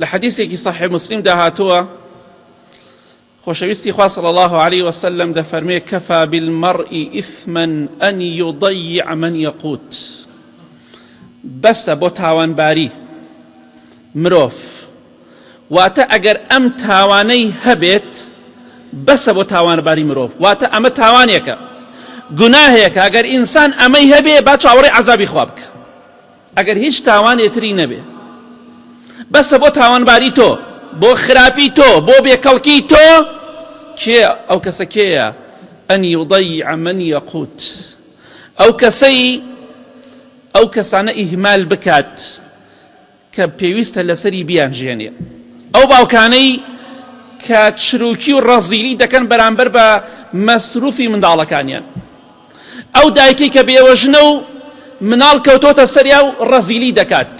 لە حەدیسێکی صحیح مسلمدا هاتووە خۆشەویستی خوا صلی الله علیه وسلم دەفەرمێ کەفا بالمرء اثما ان يضيع من يقوت بەسە بۆ تاوانباری مرۆڤ واتە ئەگەر ئەم تاوانەی هەبێت بەسە بۆ تاوانباری مرۆڤ واتە ئەمە تاوانێکە گوناهێکە ئەگەر ئینسان ئەمەی هەبێ با چاوەڕێ عەزابی خوا بکە ئەگەر هیچ تاوانێ تری نەبێ بەسە بۆ تاوانباری تۆ بۆ خراپی تۆ بۆ بێکەڵکی تۆ کێ ئەو کەسە کێیە ئەن یضیع من یقوت ئەو کەسەی ئەو کەسانە ئیهمال بکات کە پێویستە لەسەری بیانژێنێ. ئەو باوکانەی کە چروکی و ڕەزیلی دەکەن بەرامبەر بە مەسروفی منداڵەکانیان. ئەو دایکەی کە بێوەژنە و مناڵ کەوتۆتە سەریا و ڕەزیلی دەکات.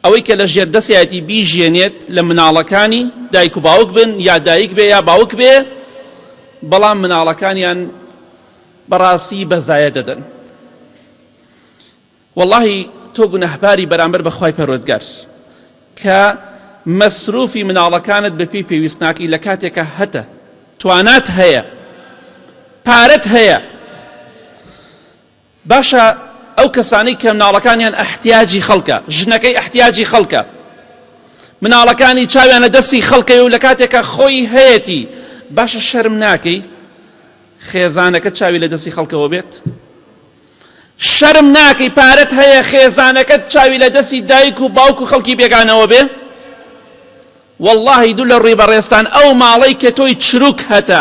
ئەوەی کە لە ژێردەسیایەتی بیژێنێت لە مناڵەکانی دایک و باوک بن یا دایک بێ یا باوک بێ بەڵام مناڵەکانیان بەڕاستی بەزایە دەدەن. وەڵاهی تۆ گوناهباری بەرامبەر بە خوای پەروەردگار کە مەسروفی مناڵەکانت بەپێی پێویست ناکەی لە کاتێکا هەتە توانات هەیە پارەت هەیە باشە ئەو کەسانەی کە مناڵەکانیان ئەحتیاجی خەڵکە ژنەکەی ئەحتیاجی خەڵکە مناڵەکانی چاویان لە دەستی خەڵکەی و لە کاتێکە خۆی هەیەتی باشە شەرم ناکەی خێزانەکە چاوی لە دەستی خەڵکەوە بێت شەرم ناکەی پارەت هەیە خێزانەکەت چاوی لە دەستی دایک و باوک و خەڵکی بێگانەوە بێ واللهی دوو لە ڕووی بەڕێزتان ئەو ماڵەی کە تۆی چروک هەتە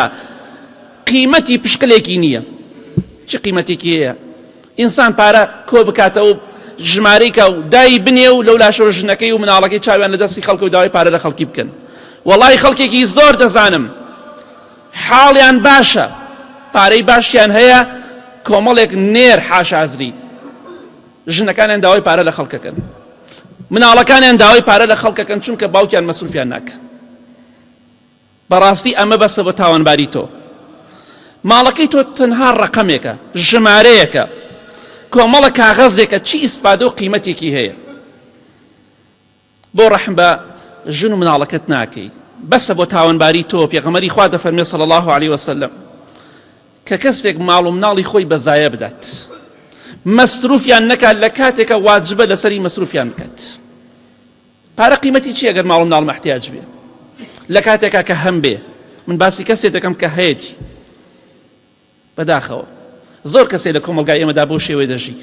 قیمەتی پشقلێکی نییە چ قیمەتێکی هەیە ئینسان پارە کۆ بکاتەوە ژمارەی کە و دای بنێ و لەو لاشەوە ژنەکەی و مناڵەکەی چاویان لە دەستی خەڵکە و داوای پارە لە خەڵکی بکەن وەڵی خەڵکێکی زۆر دەزانم حاڵیان باشە پارەی باشیان هەیە کۆمەڵێک نێر حاشازری ژنەکانیان داوای پارە لە خەڵکەکەن مناڵەکانیان داوای پارە لە خەڵکەکەن چونکە باوکیان مەسروفیان ناکە بەڕاستی ئەمە بەسە بۆ تاوانباری تۆ ماڵەکەی تۆ تەنها ڕقەمێکە ژمارەیەکە کۆمەڵە کاغەزێکە چی ئیسفادە و قیمەتێکی هەیە بۆ ڕەحم بە ژن و مناڵەکەت ناکەی بەسە بۆ تاوانباری تۆ پێغەمبەری خوا دەفەرمێ صلی الله علیه وسلم کە کەسێک ماڵ و مناڵی خۆی بەزایە بدات مەسروفیان نەکات لە کاتێکە واجبە لەسەری مەسروفیان بکات پارە قیمەتی چی ئەگەر ماڵ و مناڵ محتاج بێ لە کاتێکا کە هەم بێ من باسی کەسێ دەکەم کە هەیەتی بەداخەوە زۆر کەسێ لە کۆمەڵگای ئێمەدا بەو شێوەیە دەژی.